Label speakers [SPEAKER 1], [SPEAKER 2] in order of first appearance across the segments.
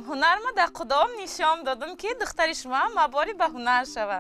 [SPEAKER 1] Ҳунар ма дар кудом нишон додам, ки духтари шумо мабори ба ҳунар шава.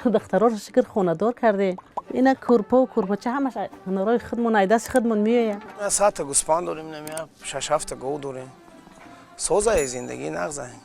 [SPEAKER 2] Духтароро, шукр, хонадор кардем. Ина курпа курпача ҳамаш ҳунарҳои худмон, ай дасти худмон меояд.
[SPEAKER 3] 100 та гӯспанд дорем, намя шаш ҳафта гов дорем. Созае, зиндагӣ нағзае.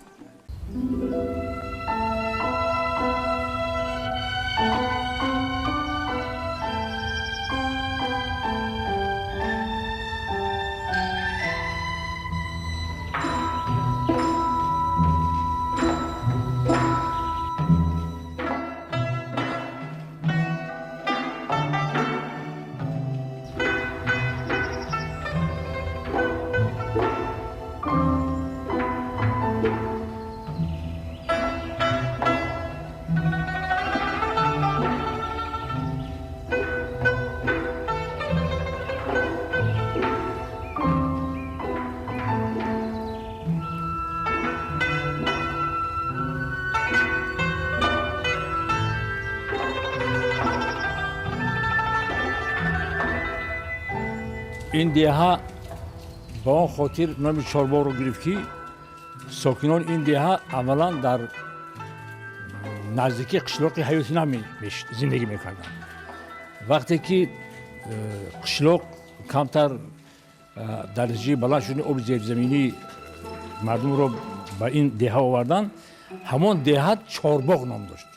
[SPEAKER 4] Ин деҳа ба он хотир номи Чорбоғро гирифт, ки сокинони ин деҳа аввалан дар наздикии қишлоқи Ҳаёти Нав зиндагӣ мекарданд. Вақте ки қишлоқ камтар дараҷаи баланд шудани оби зеризаминӣ мардумро ба ин деҳа оварданд, ҳамон деҳа Чорбоғ ном дошт,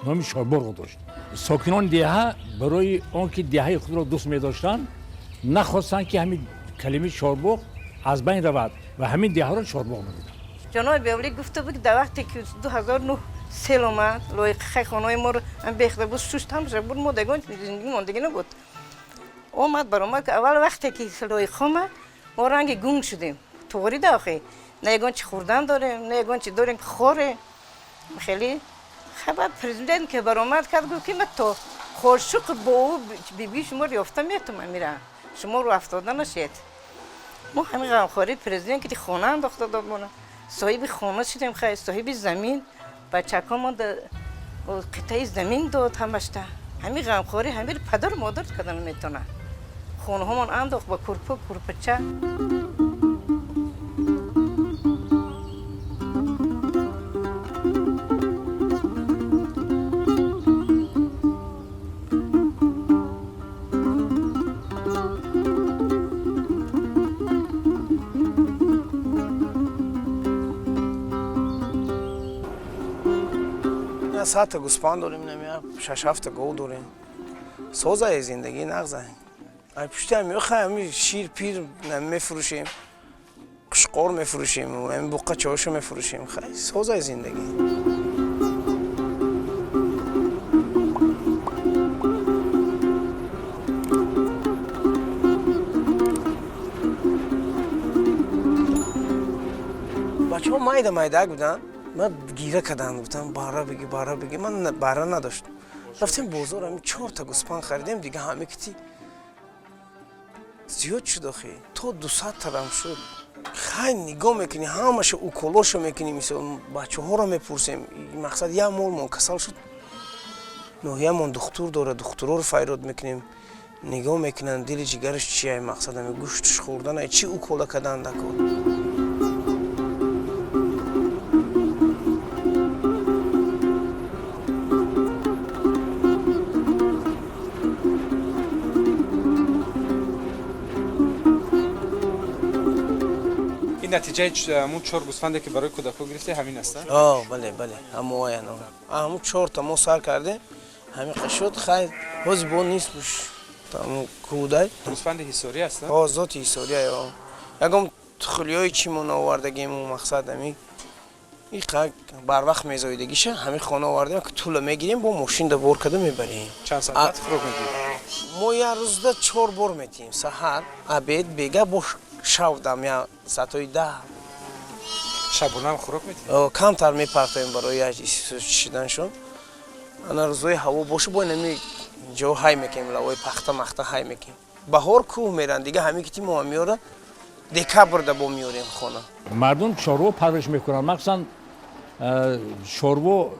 [SPEAKER 4] номи Чорбоғро дошт. Сокинони деҳа барои он ки деҳаи худро дӯст медоштанд, нахостанд, ки ҳамин калимаи Чорбоғ аз байн равад ва ҳамин деҳаро Чорбоғ номиданд.
[SPEAKER 5] Ҷаноби олӣ гуфта буд, ки дар вақте ки 2009 сел омад, лоиқи хонаҳои моро бехта буд, шушт, ҳамаша буд, мо дагон зиндагӣ мондагӣ набуд. Омад, баромад. Аввал вақте ки лоиқ омад, мо ранги гунг шудем, туғри да охи, на ягон чи хӯрдан дорем, на ягон чи дорем ки хорем. Хеле хабар президент ки баромад кард, гуфт, ки ма то қошуқ бо ӯ бибии шуморо ёфта метумам, мира шумо рӯ афтода нашед. Мо ҳамин ғамхории президент ки хона андохта дод, мона соҳиби хона шудем, хай, соҳиби замин, бачакҳомон қитъаи замин дод. Ҳамашта ҳамин ғамхорӣ ҳамин падару модар карда наметавонад. Хонаҳомон андохт ба курпа, курпача.
[SPEAKER 3] 100 та гӯспанд дорем, намя шаш ҳафта гов дорем. Созае, зиндагӣ нағзае. Ай пушти ҳами хай ҳами шир пир мефурӯшем, қушқор мефурӯшем, ҳами буққа чоша мефурӯшем. Хай, созае зиндагӣ. Бачаҳо майда майдаак буданд, ман гира кардам, гуфтам, бара биги, бара биги. Ман бара надоштам. Рафтем бозор, ҳами чорта гӯспанд харидем. Дига ҳами кити зиёд шуд, охи то 200 тарам шуд. Хай, нигоҳ мекунӣ, ҳамаша уколошо мекунӣ. Мисол, бачаҳоро мепурсем. Мақсад, як молмон касал шуд, ноҳиямон духтур дорад, духтуроро файрод мекунем, нигоҳ мекунанд, дили ҷигараш чия, мақсад, ами гӯштш хӯрдана, чӣ укола карданд дакор.
[SPEAKER 6] Ин натиҷаи ҳамун чор гӯсфанде, ки барои кӯдакҳо гирифте, ҳамин аст?
[SPEAKER 3] Бале, бале, ҳамоян. Ҳамун чорта мо сар кардем, ҳамин шуд. Хай, ҳози бо нест буш кӯдай.
[SPEAKER 6] Гӯсфанди ҳисорӣ аст?
[SPEAKER 3] Зоти ҳисория. Ягон тухлиҳои чӣ мо наовардагем. Мақсад, ами барвақт мезоидагиша ҳамин хона овардем, ки тула мегирем, бо мошинда бор карда мебарем.
[SPEAKER 6] Чанд соат хӯрок медиҳед?
[SPEAKER 3] Мо як рӯзда чор бор метиҳем: саҳар, обед, бега, бо шав дам я соатҳои 10.
[SPEAKER 6] Шабонаам хӯрок медиҳед?
[SPEAKER 3] Камтар мепартоем барои чишиданшон. Ана рӯзҳои ҳаво боша, бо инами ҷо ҳай мекунем, лавои пахта махта ҳай мекунем. Баҳор кӯҳ меранд, дига ҳамин кити мо меёра, декабрда бо меёрем хона.
[SPEAKER 4] Мардум чорво парвариш мекунанд, махсусан чорво,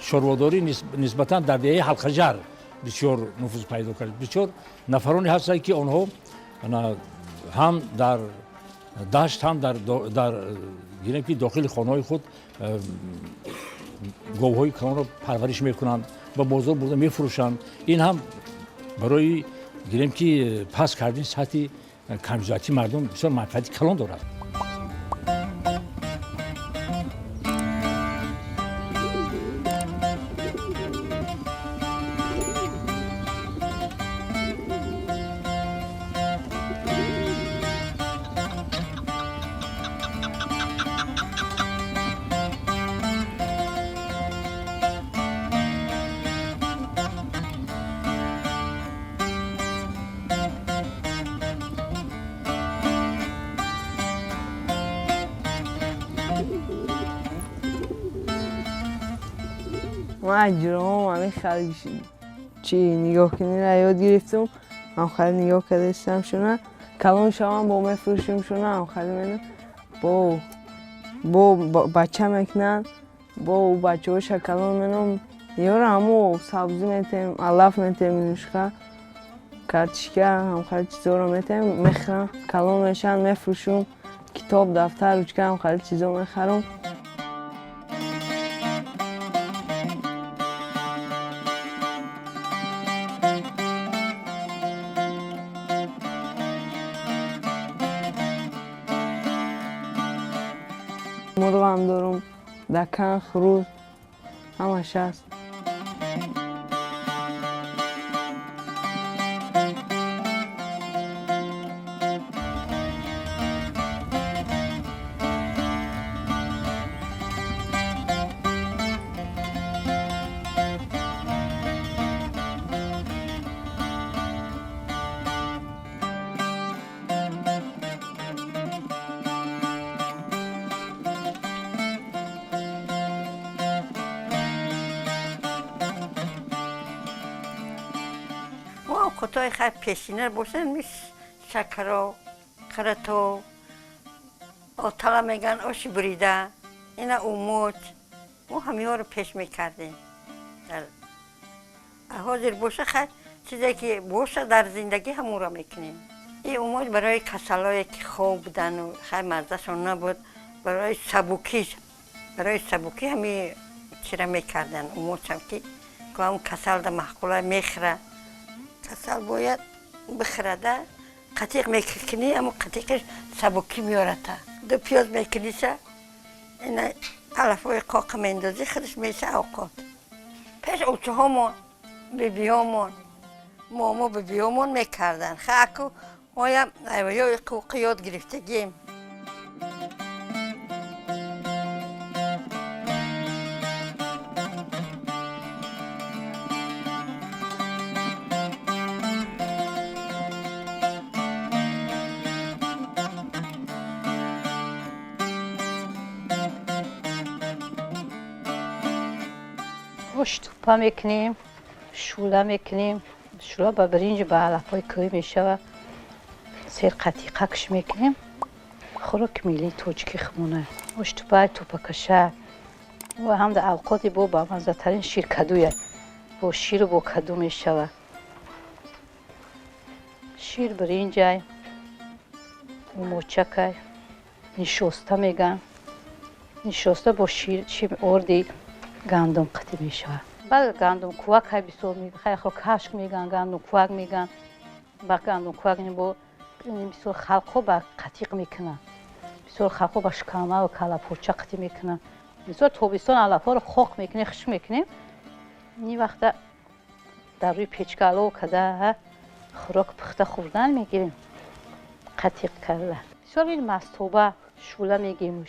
[SPEAKER 4] чорводорӣ нисбатан дар деҳаи Ҳалқаҷар бисёр нуфуз пайдо кард. Бисёр нафароне ҳастанд, ки онҳо ҳам дар Дашт ҳам дар гирем ки дохили хонаҳои худ говҳои калонро парвариш мекунанд ва бозор бурда мефурӯшанд. Ин ҳам барои гирем ки паст кардани сатҳи камбизоатии мардум бисёр манфиати калон дорад.
[SPEAKER 7] Ман аз ҷироҳом ҳамин хел чи нигоҳ кунира ёд гирифтум, ҳам хеле нигоҳ кардастам шуна. Калон шавам бо мефурӯшим шуна, ҳам хеле мена бо бача мекунанд, бо бачаҳоша калон менам. Ёра ҳамо сабзӣ метем, алаф метем, лушка, картишка, ҳам хеле чизоро метем, мехӯрам. Калон мешаванд, мефурӯшум, китоб, дафтар, ручка, ҳам хеле чизо мехарам. Мурғам дорум, дакан, хурӯз, ҳамаш ҳаст.
[SPEAKER 5] Овқатҳои хай пешина бошанд, мис шакаро, қарато, отала меган, оши бурида, ина умуч. Мо ҳамиҳоро пеш мекардем. Ҳозир боша хай чизе ки боша дар зиндагӣ ҳамонро мекунем. Ин умуч барои касалое ки хоб будану хай маззашон набуд, барои сабукӣ ҳами чира мекарданд. Умучам ки ҳам касал да маъқула мехӯра. Касал бояд бихӯрада, қатиқ мекунӣ, аммо қатиқаш сабукӣ меората. Ду пиёз мекуниша, ина алафҳои қоқа мендозӣ, худаш меша авқот. Пеш очаҳомон, бибиҳомон, момо бибиҳомон мекарданд. Ха аку моям айваёи қуқи ёд гирифтагием.
[SPEAKER 8] Ош тупа мекунем, шӯла мекунем. Шӯла ба биринҷ, ба алафҳои кӯҳӣ мешавад. Сер қатиқа киш мекунем. Хӯроки миллии тоҷикӣ хумона. Ош тупа, тупакаша. Ва ҳам дар авқоти бо бамаззатарин ширкадуя. Бо ширу бо каду мешавад. Шир биринҷай, умочакай, нишоста меган. Нишоста бо шир, орди гандум қатӣ мешавад. Баъд гандум кувак ҳай бисёр хайхо кашк меган, гандум кувак меган. Ба гандум кувак бо бисёр халқҳо ба қатиқ мекунанд. Бисёр халқҳо ба шикама ва калапурча қатӣ мекунанд. Бисёр тобистон алафҳоро хок мекунем, хушк мекунем. Ин вақта дар рӯи печка алов карда хӯрок пухта хӯрдан мегирем, қатиқ карда. Бисёр ин мастоба шӯла мегирем,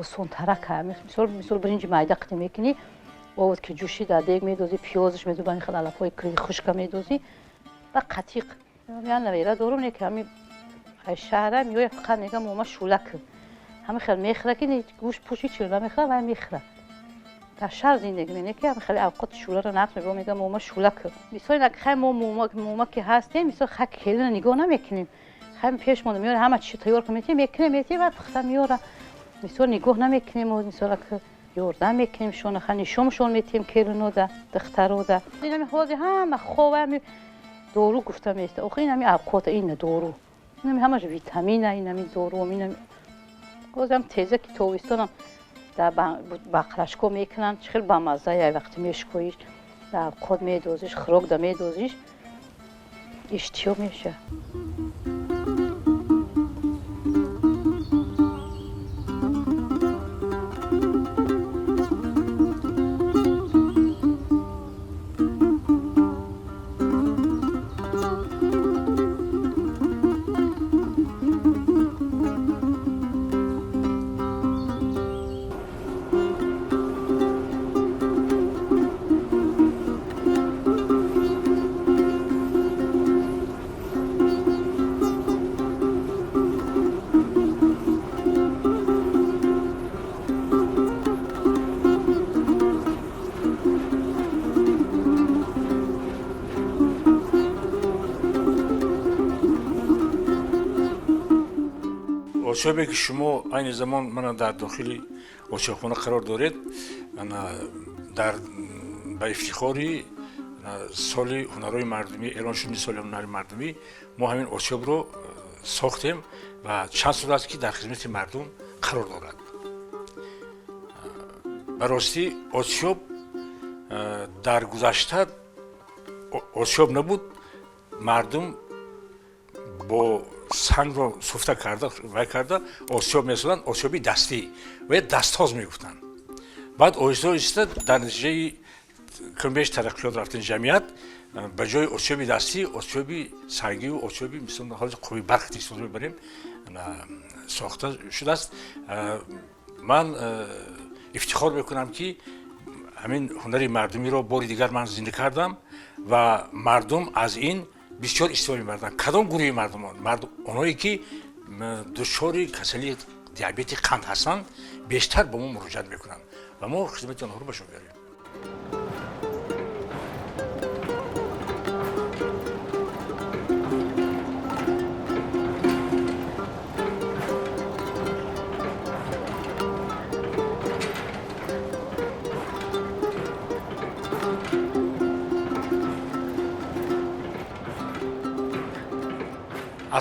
[SPEAKER 8] осонтара кар. Мисол биринҷи майда қатӣ мекунӣ, овод ки ҷӯши дар дег медозӣ, пиёзаш медозӣ, ба ин хел алафҳои кӯҳи хушка медозӣ ва қатиқ. Ман навера дорум, не ки ҳами шаҳра меояд, фақат мегӯям мома шӯла кун. Ҳами хел мехӯра ки гӯшт пӯши чилва мехӯра ва мехӯра. Дар шаҳр зиндагӣ мекунем, ки ҳами хеле авқоти шӯларо нақш мебарам, мегӯям мома шӯла кун. Мисол ин хай мо мома ки ҳастем, мисол хай келина нигоҳ намекунем. Хай пешмон меорад, ҳама чиз тайёр кун метиҳем, мекунем, метиҳем ва пухта меорад. Мисол нигоҳ намекунем, мисол ёрдам мекунем шона, ха нишоншон метиҳем келинода, духтарода. Инами ҳозир ҳама хова ҳами дору гуфта меиста. Охи ин ҳами авқота, ин дору. Инами ҳамаш витамина, инами дору, инами бозам теза ки тобистонам дар бақрашко мекунанд, чӣ хел бамазза, я вақти мешкоиш, дар қод медозиш, хӯрок да медозиш, иштиҳо мешавад.
[SPEAKER 4] Осиёбе ки шумо айни замон мана дар дохили осиёбхона қарор доред, дар ба ифтихори соли ҳунарҳои мардумӣ эълон шудани соли ҳунари мардумӣ мо ҳамин осиёбро сохтем ва чанд сол аст ки дар хизмати мардум қарор дорад. Ба ростӣ осиёб дар гузашта осиёб набуд, мардум бо сангро суфта карда вай карда осиёб месозанд, осиёби дастӣ ва дастсоз мегуфтанд. Баъд оҳиста оҳиста дар натиҷаи камбеш тараққиёт рафтани ҷамъият ба ҷои осиёби дастӣ осиёби сангию осиёби мисол ҳозир қувваи барқ истифода мебарем сохта шудааст. Ман ифтихор мекунам ки ҳамин ҳунари мардумиро бори дигар ман зинда кардам ва мардум аз ин бисёр истифода мебарданд. Кадом гурӯҳи мардумон? Онҳое ки дучори касалии диабети қанд ҳастанд, бештар ба мо муроҷиат мекунанд ва мо хизмати онҳоро ба ҷо меорем.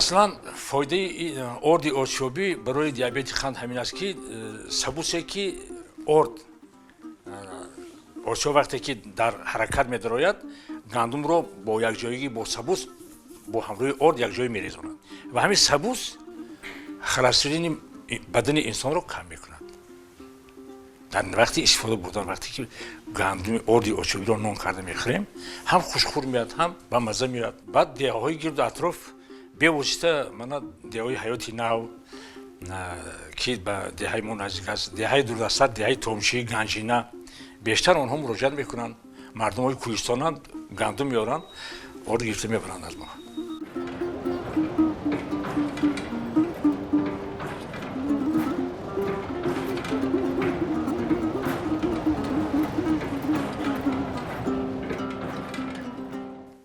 [SPEAKER 4] Аслан фоидаи орди осиёбӣ барои диабети қанд ҳамин аст ки сабусе ки орд осиёб вақте ки дар ҳаракат медарояд, гандумро бо якҷоягӣ бо сабус бо ҳамроҳи орд якҷоя мерезонад ва ҳамин сабус холестерини бадани инсонро кам мекунад. Дар вақти истифода бурдан, вақте ки гандуми орди осиёбиро нон карда мехӯрем, ҳам хушхӯр меяд, ҳам ба мазза меояд. Баъд деҳаҳои гирду атроф бевосита мана деҳаҳои ҳаёти нав ки ба деҳаи мо наздик аст, деҳаи дурдастар, деҳаи Томчӣ, Ганҷина, бештар онҳо муроҷиат мекунанд. Мардумҳои кӯҳистонанд, гандум меоранд, орд гирифта мебаранд аз мо.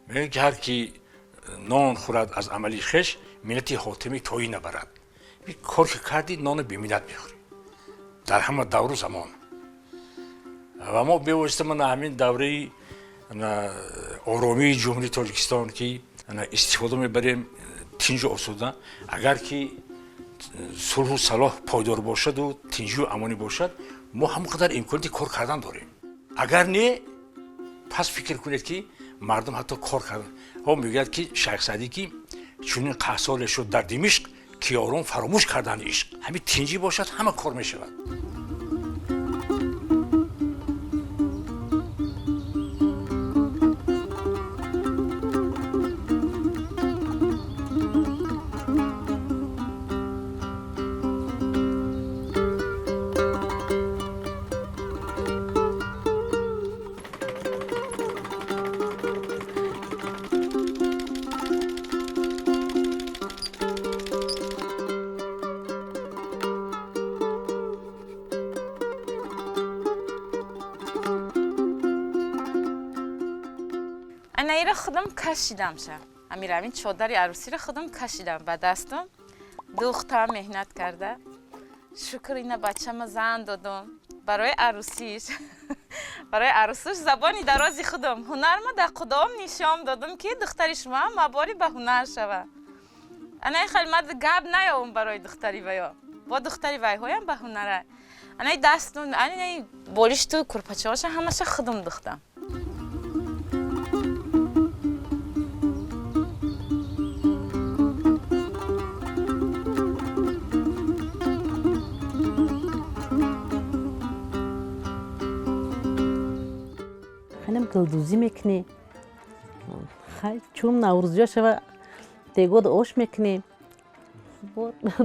[SPEAKER 4] Мегӯянд ки ҳар ки нон хӯрад аз амали хеш, миннати ҳотими тоӣ набарад. Кор ки кардӣ, нону беминнат мехӯрӣ дар ҳама давру замон. Ва мо бевосита мана ҳамин давраи оромии Ҷумҳурии Тоҷикистон ки истифода мебарем тинҷу осуда, агар ки сулҳу салоҳ пойдор бошаду тинҷию амонӣ бошад, мо ҳамон қадар имконияти кор кардан дорем. Агар не, пас фикр кунед ки мардум ҳатто кор кардан. Ҳо мегӯяд ки Шайх Саъдӣ ки чунин қаҳсоле шуд дар Димишқ, ки ёрон фаромӯш карданд ишқ. Ҳамин тинҷӣ бошад, ҳама кор мешавад.
[SPEAKER 1] Анаира худам кашидамша. Амир ҳамин чодари арӯсиро худам кашидам ба дастам. Духтам меҳнат карда. Шукр, ина бачама зан додам. Барои арӯсиш. Барои арӯсиш забони дарози худам. Ҳунарма дар қудом нишон додам ки духтари шумо мабори ба ҳунар шава. Анаи хел мад гап наёвам барои духтари ваё. Бо духтари вайҳоям ба ҳунара. Анаи дасту анаи болишту курпачаҳоша ҳамаша худум духтам.
[SPEAKER 2] Хелем гулдӯзӣ мекунӣ. Чун наврӯзиё шава дегод ош мекунӣ.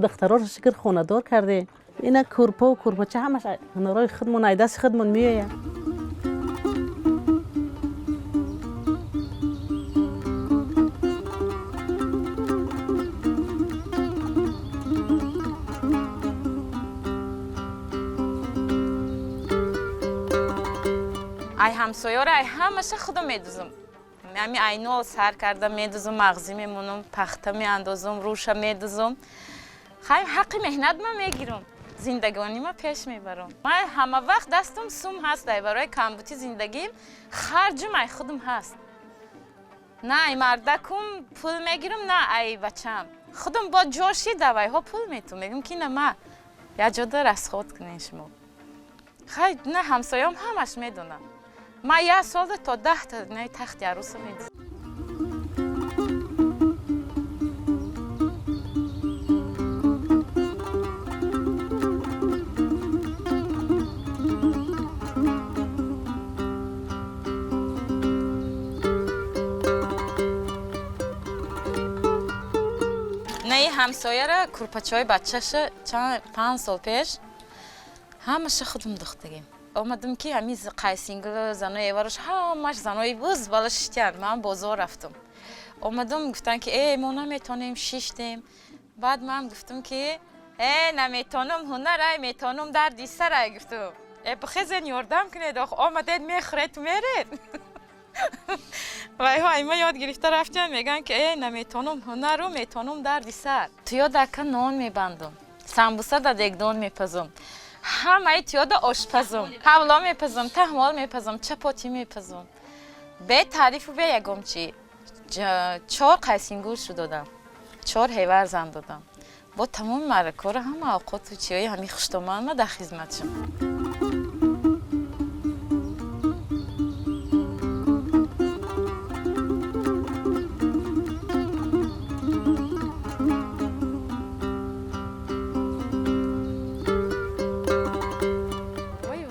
[SPEAKER 2] Духтароро шукр хонадор кардем. Ина курпаву курпача ҳамаш ҳунарҳои худмон ай дасти худмон меояд.
[SPEAKER 1] Ай ҳамсоёро ай ҳамаша худам медузам. Ами айно сар карда медузам, мағзӣ мемонам, пахта меандозам, рӯша медузам. Хай ҳаққи меҳнат ма мегирам, зиндагони ма пеш мебарам. Ман ҳама вақт дастам сум ҳаст, ай барои камбути зиндагим харҷум ай худам ҳаст. На ай мардакум пул мегирам, на ай бачам. Худам бо ҷоши давайҳо пул метум. Мегӯм ки на ма як ҷода расход кунем шумо. Хай на ҳамсоём ҳамаш медонам. Ман як солда то 10та тахти арӯса медузам. Наи ҳамсояра курпачаҳои бачаша чанд 5 сол пеш ҳамаша худум духтагим. Омадам ки ҳамин қайсингилу занои эварош ҳамаш занои буз бала шиштиянд. Ман бозор рафтам. Омадам гуфтанд ки э мо наметонем шиштем. Баъд ман гуфтам ки э наметонам ҳунар ай метонам дарди сар ай гуфтам. Э бихезен ёрдам кунед ох омадед мехӯред меред. Вайҳо ай ма ёд гирифта рафтиям мегӯянд ки э наметонам ҳунару метонам дарди сар. Туёда ака нон мебандам, самбуса да дегдон мепазам. Ҳамаи тиёда ошпазам, ҳавло мепазам, таҳмол мепазам, чапотӣ мепазам. Бе таърифу бе ягом чӣ. 4 қайсингул шу додам, 4 ҳевар зан додам. Бо тамоми маъракаҳоро ҳама авқоту чиҳои ҳамин хуштоман ма дар хизматшам.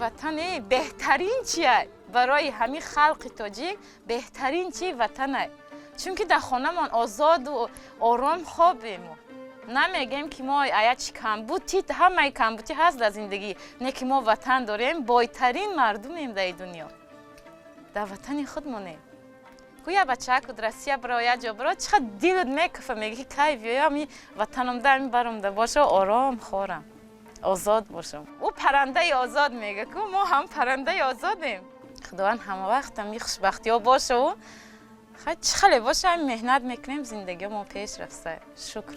[SPEAKER 1] Ватане беҳтарин чия барои ҳамин халқи тоҷик, беҳтарин чи ватанай. Чунки дар хонамон озоду ором хобем. Намегем ки мо ая чи камбути, ҳамаи камбути ҳаст дар зиндагӣ, не ки мо ватан дорем, бойтарин мардумем дар дунё. Дар ватани худмонем. Гӯя бачаакуд Россия биро, як ҷо биро, чӣ қадр дилат мекафа, мегӣ ки кай биёям ин ватанамда ин баромда боша, ором хорам, озод бошам. Ӯ паррандаи озод мега ку мо ҳам паррандаи озодем. Худованд ҳама вақт ҳами хушбахтиҳо бошаву хай чӣ хеле боша, ҳами меҳнат мекунем, зиндагиҳо мо пеш рафта. Шукр.